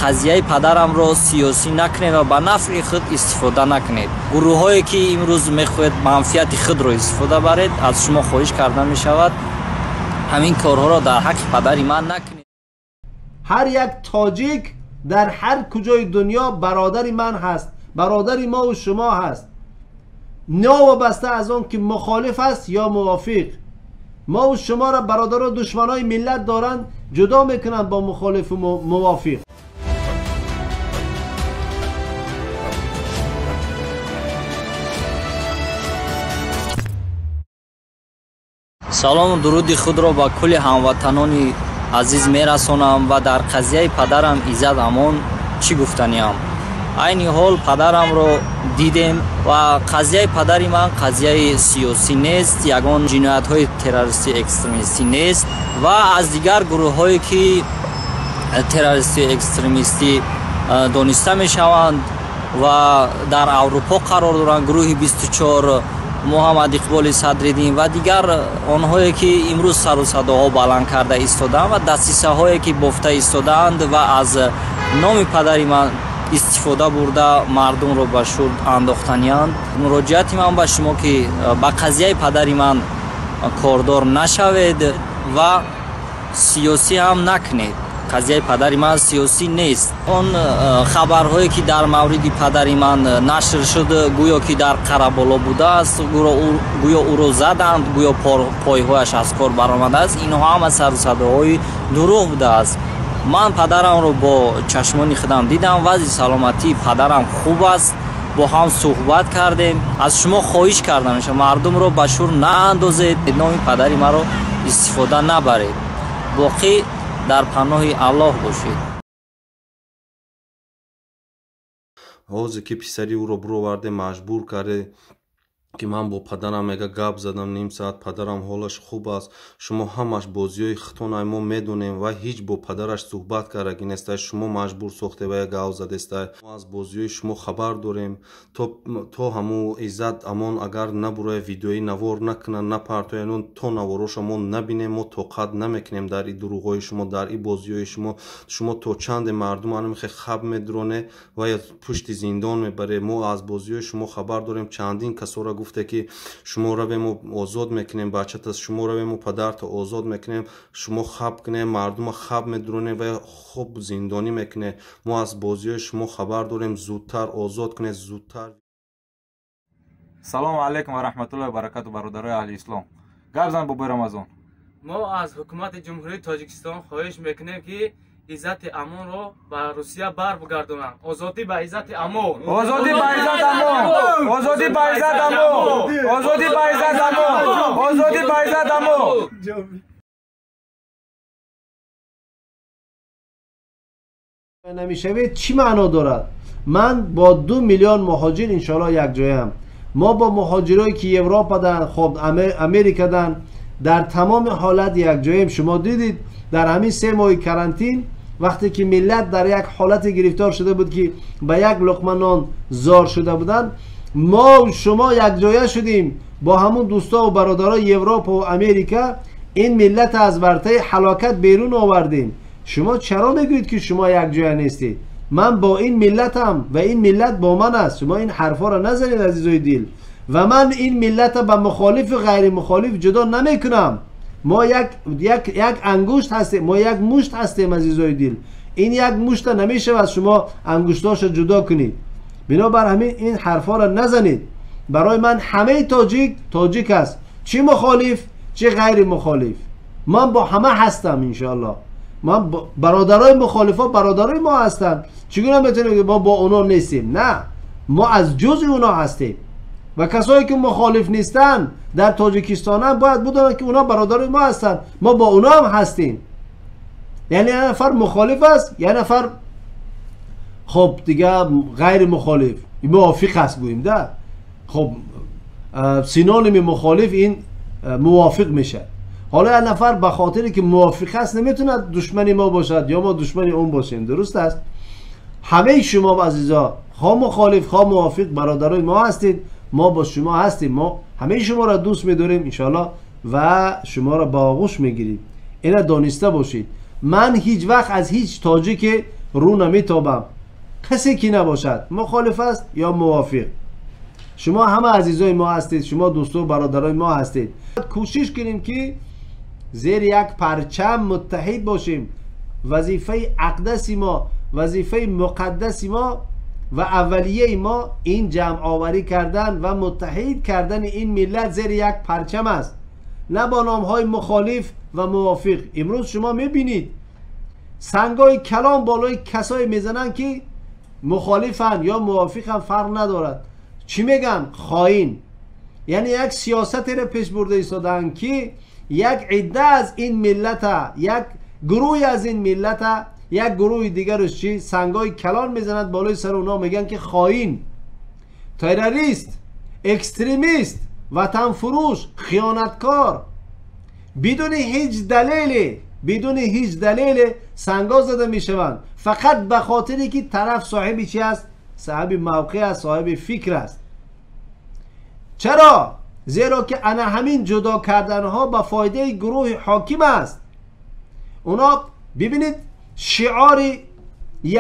Қазияи падарамро сиёсӣ накунед ва ба нафъи худ истифода накунед. Гурӯҳҳое ки имрӯз мехоҳед манфиати худро истифода баред, аз шумо хоҳиш карда мешавад ҳамин корҳоро дар ҳаққи падари ман накунед. Ҳар як тоҷик дар ҳар куҷои дунё бародари ман ҳаст, бародари мо ва шумо ҳаст, новобаста аз он ки мухолиф аст ё мувофиқ. Мо ва шуморо бародару душманои миллат доранд, ҷудо мекунанд бо мухолифу мувофиқ. Салому дуруди худро ба кулли ҳамватанони азиз мерасонам ва дар қазияи падарам Иззат Амон чӣ гуфтаниам. Айни ҳол падарамро дидем ва қазияи падари ман қазияи сиёсӣ нест, ягон ҷиноятҳои террористӣ экстремистӣ нест ва аз дигар гурӯҳҳое ки террористӣ экстремистӣ дониста мешаванд ва дар Аврупо қарор доранд, гурӯҳи 24, Муҳаммад Иқболи Садриддин ва дигар онҳое ки имрӯз сару садоҳо баланд карда истодаанд ва дастисаҳое ки бофта истодаанд ва аз номи падари ман истифода бурда мардумро ба шур андохтанианд. Муроҷиати ман ба шумо ки ба қазияи падари ман кордор нашавед ва сиёсӣ ҳам накунед. Қазияи падари ман сиёсӣ нест. Он хабарҳое ки дар мавриди падари ман нашр шуд, гӯё ки дар Қараболо будааст, гӯё ӯро заданд, гӯё пойҳояш аз кор баромадааст, инҳо ҳама сару садоҳои дурӯғ будааст. Ман падарамро бо чашмони худам дидам, вазъи саломатии падарам хуб аст, бо ҳам суҳбат кардем. Аз шумо хоҳиш карда мешавам, мардумро ба шур наандозед, номи падари маро истифода набаред. Боқӣ дар паноҳи Аллоҳ бошед. Ҳозир ки писари ӯро бироварде, маҷбур карде ки ман бо падарам мега гап задам ним саат, падарам ҳолаш хуб аст, шумо ҳамаш бозиҳои хитонай мо медонем ва ҳеҷ бо падараш суҳбат кардаги нестай, шумо маҷбур сохте ва гав задестай. Мо аз бозиҳои шумо хабар дорем. То ҳаму Иззат Амон агар набуроя видеои навор накунанд, напартоянд, то навороша мо набинем, мо тоқат намекунем дар и дурӯғҳои шумо, дар и бозиҳои шумо. Шумо то чанде мардум анамихе хаб медроне ва я пушти зиндон мебаре. Мо аз бозиҳои шумо хабар дорем. Чандин касора гуфте ки шумо равем озод мекунем бачата, шумо равем падарта озод мекунем, шумо хаб кунем, мардума хаб медронем ва хуб зиндонӣ мекунем. Мо аз бозиҳои шумо хабар дорем, зудтар озод кунед, зудтар. Салому алайкум ва раҳматуллоҳи ва баракату, бародарои аҳли ислом. Гап зан бобои Рамазон. Мо аз ҳукумати Ҷумҳурии Тоҷикистон хоҳиш мекунем ки Иззати Амонро ба Русия баргардонанд. Озодӣ ба Иззати Амон! Озодӣ ба Иззат Амон! Озодӣ ба Иззат Амон! Озодӣ ба Иззат Амон! Озодӣ ба Иззат Амон! Намешавед чӣ маъно дорад? Ман бо 2 миллион муҳоҷир иншоаллоҳ якҷоям. Мо бо муҳоҷирое ки Европадан, хоб Америкадан, дар тамоми ҳолат якҷоем. Шумо дидид дар ҳамин 3 моҳи карантин вақте ки миллат дар як ҳолате гирифтор шуда буд ки ба як луқма нон зор шуда буданд, мо шумо якҷоя шудем бо ҳамун дӯстову бародарои Европа ва Америка, ин миллат аз вартаи ҳалокат берун овардем. Шумо чаро мегӯед ки шумо якҷоя нестед? Ман бо ин миллатам ва ин миллат бо ман аст. Шумо ин ҳарфҳоро назанед, азизои дил. Ва ман ин миллата ба мухолифу ғайри мухолиф ҷудо намекунам. Мо як ангушт ҳастем, мо як мушт ҳастем, азизои дил. Ин як мушта намешавад шумо ангуштошо ҷудо кунед. Бинобар ҳамин ин ҳарфҳоро назанед. Барои ман ҳамаи тоҷик тоҷик аст, чӣ мухолиф чӣ ғайри мухолиф. Ман бо ҳама ҳастам иншоаллоҳ. Ман бародарои мухолифо бародарои мо ҳастанд. Чӣ гуна метавонем мо бо онҳо нестем? На, мо аз ҷузъи онҳо ҳастем. Ва касое ки мухолиф нестанд дар Тоҷикистонанд бояд бидонанд ки онҳо бародарои мо ҳастанд, мо бо онҳо ҳам ҳастем. Яъне як нафар мухолиф аст, як нафар хоб дига ғайри мухолиф, мувофиқ аст гӯем да. Хоб синоними мухолиф ин мувофиқ мешавад. Ҳоло як нафар ба хотире ки мувофиқ аст наметавонад душмани мо бошад ё мо душмани он бошем. Дуруст аст? Ҳамаи шумо азизо, хоҳ мухолиф хоҳ мувофиқ, бародарои мо ҳастед, мо бо шумо ҳастем, мо ҳамаи шуморо дӯст медорем иншоаллоҳ ва шуморо ба оғӯш мегирем. Ина дониста бошед, ман ҳеҷ вақт аз ҳеҷ тоҷике рӯ наметобам. Касе ки набошад, мухолиф аст ё мувофиқ, шумо ҳама азизои мо ҳастед, шумо дӯсту бародарои мо ҳастед. Кӯшиш кунем, ки зери як парчам муттаҳид бошем. Вазифаи ақдаси мо, вазифаи муқаддаси мо ва аввалияи мо ин ҷамъоварӣ кардан ва муттаҳид кардани ин миллат зери як парчам аст, на бо номҳои мухолиф ва мувофиқ. Имрӯз шумо мебинед, сангҳои калон болои касое мезананд, ки мухолифанд ё мувофиқанд, фарқ надорад. Чӣ мегӯянд? Хоин. Яъне як сиёсатеро пеш бурда истодаанд, ки як идда аз ин миллата, як гурӯҳе аз ин миллата, як гурӯҳи дигараш чӣ сангҳои калон мезанад болои сари онҳо, мегӯянд, ки хоин, террорист, экстремист, ватанфурӯш, хиёнаткор. Бидуни ҳеҷ далеле, бидуни ҳеҷ далеле сангҳо зада мешаванд, фақат ба хотире ки тараф соҳиби чи аст? Соҳиби мавқеъ аст, соҳиби фикр аст. Чаро? Зеро ки ана ҳамин ҷудо карданҳо ба фоидаи гурӯҳи ҳоким аст. Оно бибинед, шиори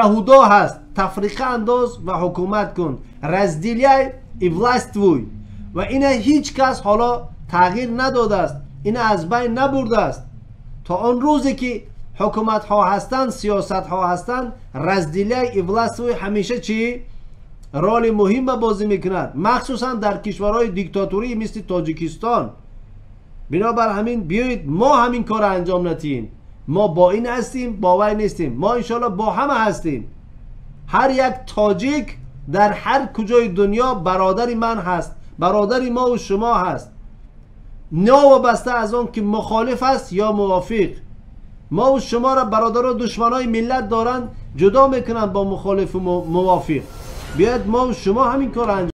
яҳудо ҳаст: тафриқа андоз ва ҳукумат кун, разделяй и властвуй. Ва ина ҳеҷ кас ҳоло тағйир надодааст, ина аз байн набурдааст. То он рӯзе ки ҳукуматҳо ҳастанд, сиёсатҳо ҳастанд, разделяй и властвуй ҳамеша чӣ роли муҳимма бозӣ мекунад, махсусан дар кишварҳои диктатурӣ мисли Тоҷикистон. Бинобар ҳамин, биёед, мо ҳамин корро анҷом надиҳем. Мо бо ин ҳастем, бо вай нестем, мо иншоалло бо ҳама ҳастем. Ҳар як тоҷик дар ҳар куҷои дунё бародари ман ҳаст, бародари мову шумо ҳаст, новобаста аз он ки мухолиф аст ё мувофиқ. Мову шуморо бародаро душманои миллат доранд, ҷудо мекунанд бо мухолифу мувофиқ. Биёед, мову шумо ҳамин корро анҷом